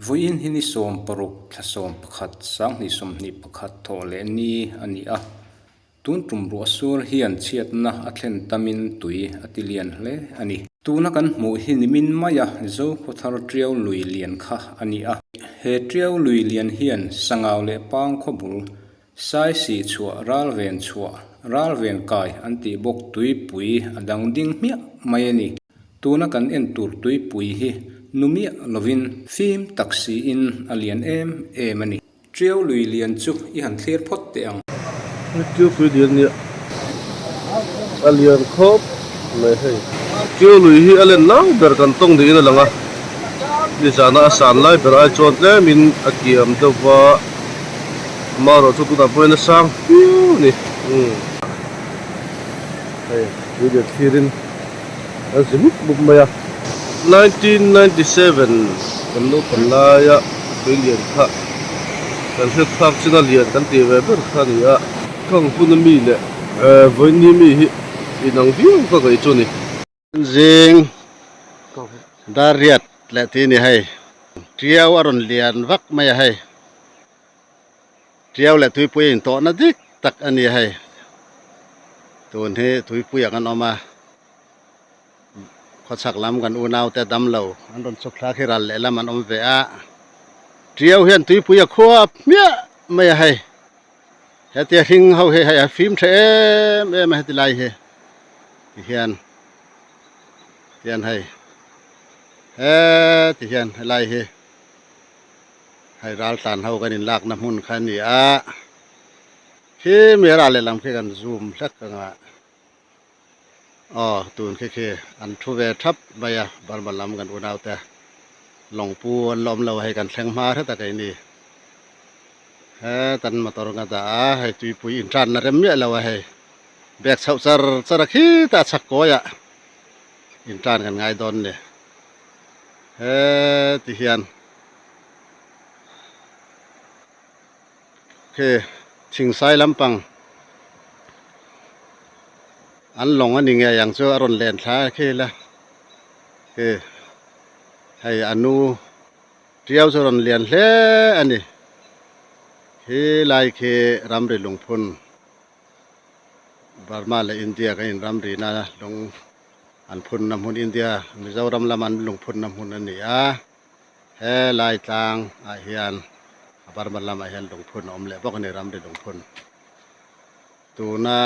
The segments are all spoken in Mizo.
Vawiin hi ni 16 thla 11 sanghnih 21 thawh leh ni a ni a. Tun tum ruah sur hian chhiatna a thlen tamin tui a ti lian hle a ni. Tuna kan hmuh hi nimin maia Zokhawthar Tiau lui lian kha a ni a. He Tiau lui lian hian Sangau leh Pang khawbul, Saisih chhuah, Ralven chhuah, Ralven kai an tih bawk tuipui a dang ding hmiah mai a ni. Tuna kan en tur tuipui hi nu miah lovin fim tak siin a lian em em a ni. Tiau lui lian chu i han thlir phawt teh ang. Tiau tui lian nia a lian khawp mai hei. Tiau lui hi a len lai ber kan tawng niin a lang a, nizana a san lai ber ai chuan tlemin a kiam deuh va, amaherawhchu tunah pawhin a sang viau a ni. Hei tui lian thlirin an zi mup mup mai a. 1997 kan naupan laia tui lian kha kan hriat phak chin a lian kan tih ve ber kha a ni a. Khang huna mi leh vawiin mi hi inang viau ka ngaih chu a ni. Zing dar riat leh tih a ni hei. Tiau a rawn lian vak mai a hei. Tiau leh tuipui a intawhna dik tak a ni hei. Tun hi tuipui ah kan awm a, khawchhak lam kan unau te dam lo an rawn chhuk thlak hi ral lehlam an awm ve a. Tiau hian tuipui a khuap hmiah mai a hei. Hetia hring ho hi hei a fim tha em em a heti lai hi tihian tihian hei heti hian helai hi. Hei ral tlan ho kan in lakna hmun kha a ni a, khi mi ral lehlam khi kan zoom hlek ang a, aw tun khi khi an thu ve thap mai a Burma lam kan unau te lawng pu an la awm lo a hei kan thleng hma hret a keini hetan motor nga dah a hei tuipui intranna rem miah lo a hei bag chhoh char char a khitah a chhak kawi ah intran kan ngai dawn a ni heti hian. Khi thingsai lampang an lawng a ni ngei ang chu a rawn len thla a khi la khi hei a nu tiau chu a rawn lian hle a ni khi lai khi ramri lungphun Burma leh India kan inramri na lung an phunna hmun India Mizoram lama an lungphunna hmun a ni a. He lai tlang ah hian a Burma lamah hian lungphun a awm leh bawk a ni ramri lungphun tuna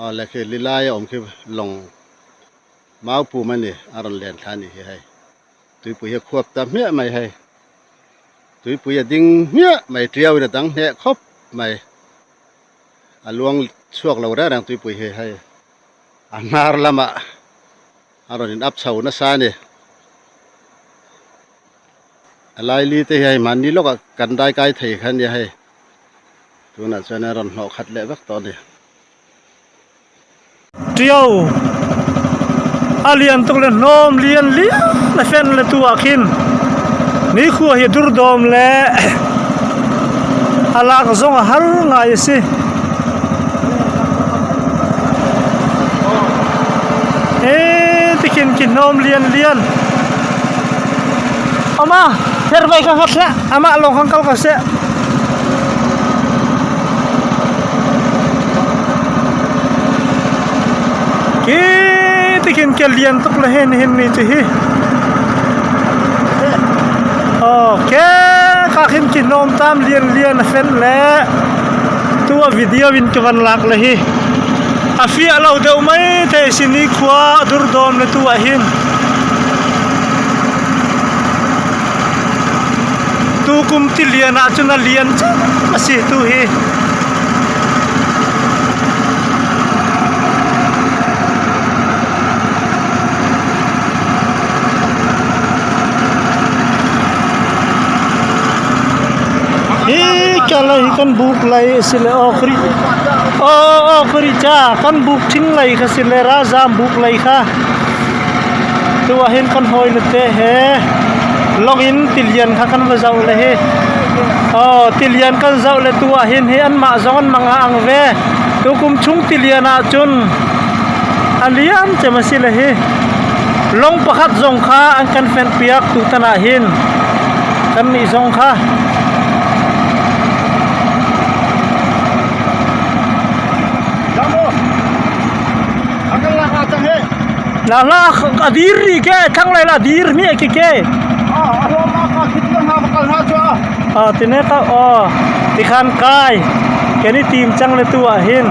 aw le khi lilai a awm khi lawng mau pum a ni a rawn len thla a nih hi hei tuipui hi a khuap ta hmiah mai hei tuipui a ding hmiah mai tiau in a dang hneh khawp mai a luang chhuak lo reng reng tuipui hi hei a hnar lamah. A rawn in up chho nasa a ni. A laili te hi hei mahni lawkah kan dai kai thei kha ania hei. Tunah chuan a rawn hnawh khat leh vek tawh a ni. Tiau a lian tuk le hnawm lian lian a fan le tu ah khin nikhua hi a dur dawm le a lak zawng a har ngai a si. Eee tikhin ki hnawm lian lian awm a her vai kha nghat hleh amah lawng khan kal ka seh. Khi tikhin ke lian tuk le hen hin mi chi hi aw ke ka khin ki hnawm tam lian lian a fen le. Tua video in ka van lak le hi a fiah lo deuh mai thei a sin i khua a dur dawn le tu ah hin tu kum ti lian ah cun a lian cem a si tu hi. Hi kala hi kan buk lai a si le aw kri aw aw kri cha kan buk thing lai kha si le ralzam buk lai kha tu ah hin kan hawi le te he lawng in tilian kha kan va zoh le hi aw tilian kan zoh le tu ah hin hi anmah zong an mang a ang ve tukum chung tilian ah cun a liam cem a si le hi. Lawng pakhat zong kha an kan fenhpiak tutan ah hin kannih zong kha. La la a dir ri ke thlanglei la dir mi ki ke. A tine ka o tikhan kai keni tim chang le tu ah hin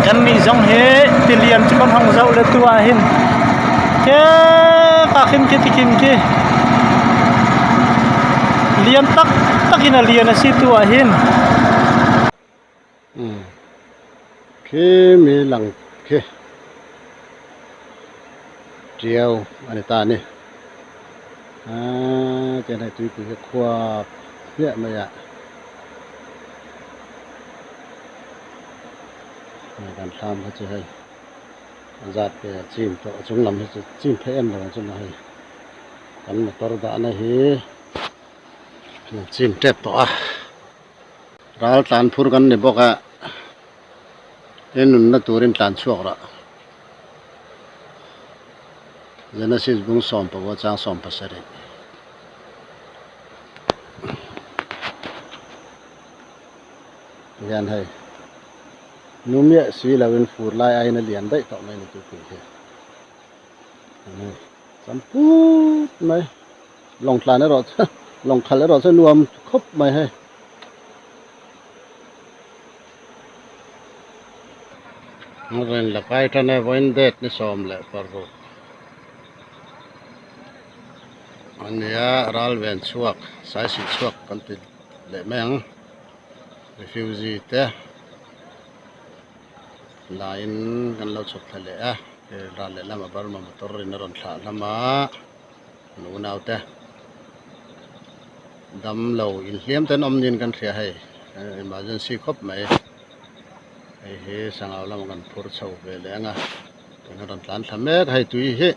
kan nih zong hi tilian cu kan hong zoh le tu ah hin ke ka khin khi tikin khi lian tak takin a lian a si tu ah hin. Khi mi lang khi tiau a ni ta a ni aaa tiang hei tuipui hi khuap hmiah mai a kan thlam kha chu hei a zat ve a chim tawh a chung lam hi chu chim phei em lo ang chu maw hei kan motor dahna hi a chim tep tawh a. Ral tlan phur kan ni bawk a, he nunna turin tlan chhuak rah. Genesis bung 15 chang 17. Tihian hei nu miah si loin fur lai aiin a lian daih tawh mai ni tupui hi. Cham put mai. Lawng tlan erawh chu lawng khalh erawh chu nuam khawp mai hei. Rawn la kai tan e vawiin date ni 16 a nia ral ven chhuak saisih chhuak kan ti leh mai ang refugee te laiin kan lo chhuk thla leh a ral lehlam a Burma motor in a rawn thlah hlawm a. An unaute damlo inhliam te an awm niin kan hria hei emergency khawp mai hei hi sangau lamah kan phur chho ve leh ang a tuna rawn tlan thla mek a hei tui hi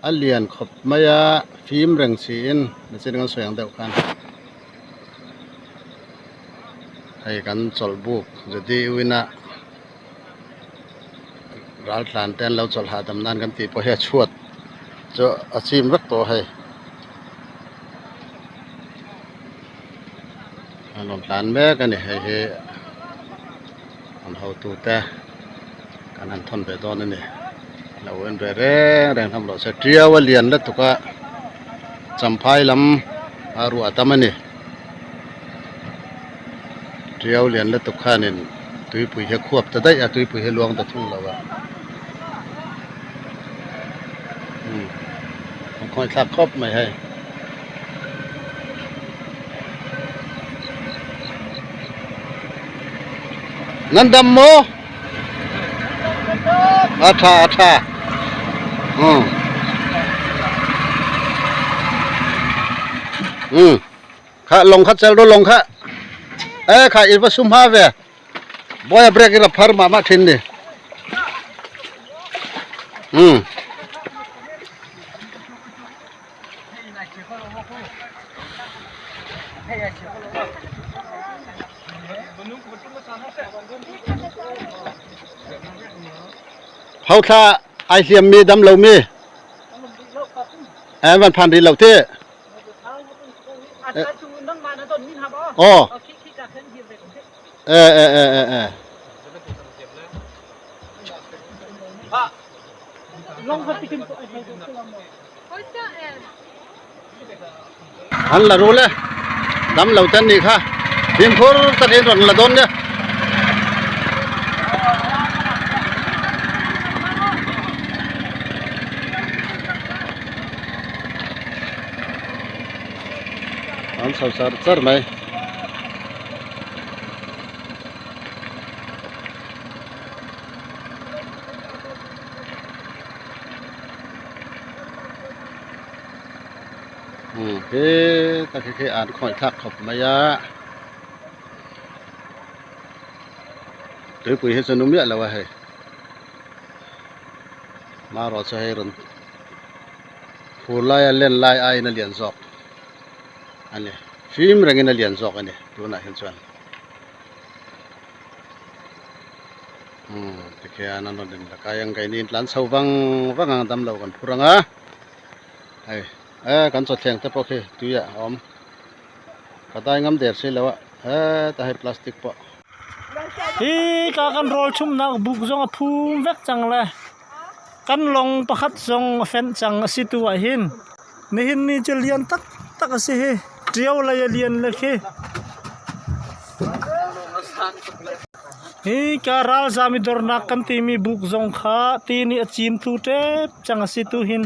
a lian khawp mai a fim reng siin nichin kan sawi ang deuh khan hei kan chawlh buk jdi win a. Raltlan te an lo chawlh hahdam nan kan tih pawh hi a chhuat chu a chim vek tawh a hei an rawn tlan mek a ni hei hi an hotu te kan han thawn ve dawn a ni lo en ve reng reng hlawm rawh se tiau a lian lutuk a champhai lam a ruah tam a ni. Tiau lian lutuk khanin tuipui hi a khuap ta daih a tuipui hi a luang ta thung lo a umm a khawi thlak khawp mai hei. Nan dam maw? A tha a tha umm umm. Kha lawng kha chel rawh lawng kha e kha i va sum ha ve boy a break in a phar mah mah thin ni um Hauthla ai hliam mi dam lo mi e van phan rih lo ti Aw. E e e e e. An la rul e. Dam lo ten ni kha. Fimkhur takin rawn la dawn nia. An chho char char mai. Umm he tak hi khi an khawih thlak khawp mai a. Tuipui hi chu nu miah lo a hei. Marawh chu hei rawn Fur laia len lai aiin a lian zawk a ni. Fim rengin a lian zawk a ni tunah hian chuan. Umm tikhian an rawn in la kai ang keini in tlan chho vang vang ang damlo kan phur ang a hei eh kan chawthleng te pawh khi tui ah a awm ka dai ngam der si lo a heta hei plastic pawh. Hi ka kan rawl chumnak buk zong a phum vek cang le kan lawng pakhat zong a fenh cang a si tu ah hin nihin ni cu lian taktak a si hi ṭio lei a lian le khi. Hi ka ralzam i dornak kan timi buk zong kha ti nih a cim thlu ṭep cang a si tu hin.